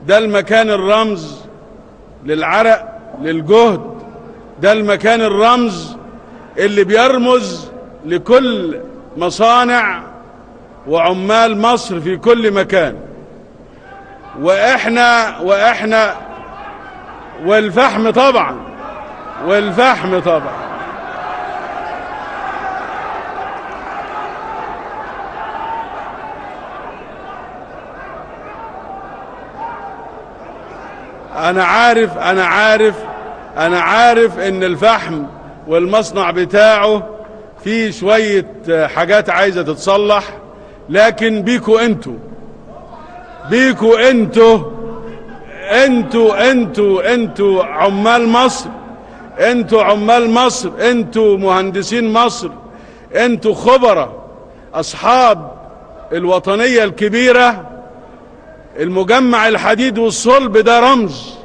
ده المكان الرمز للعرق، للجهد، ده المكان الرمز اللي بيرمز لكل مصانع وعمال مصر في كل مكان. واحنا والفحم طبعا، والفحم طبعا. انا عارف انا عارف انا عارف ان الفحم والمصنع بتاعه فيه شوية حاجات عايزة تتصلح، لكن بيكو انتو، بيكو انتو، انتو انتو انتو عمال مصر، انتو عمال مصر، انتو مهندسين مصر، انتو خبراء اصحاب الوطنية الكبيرة. المجمع الحديد والصلب ده رمز،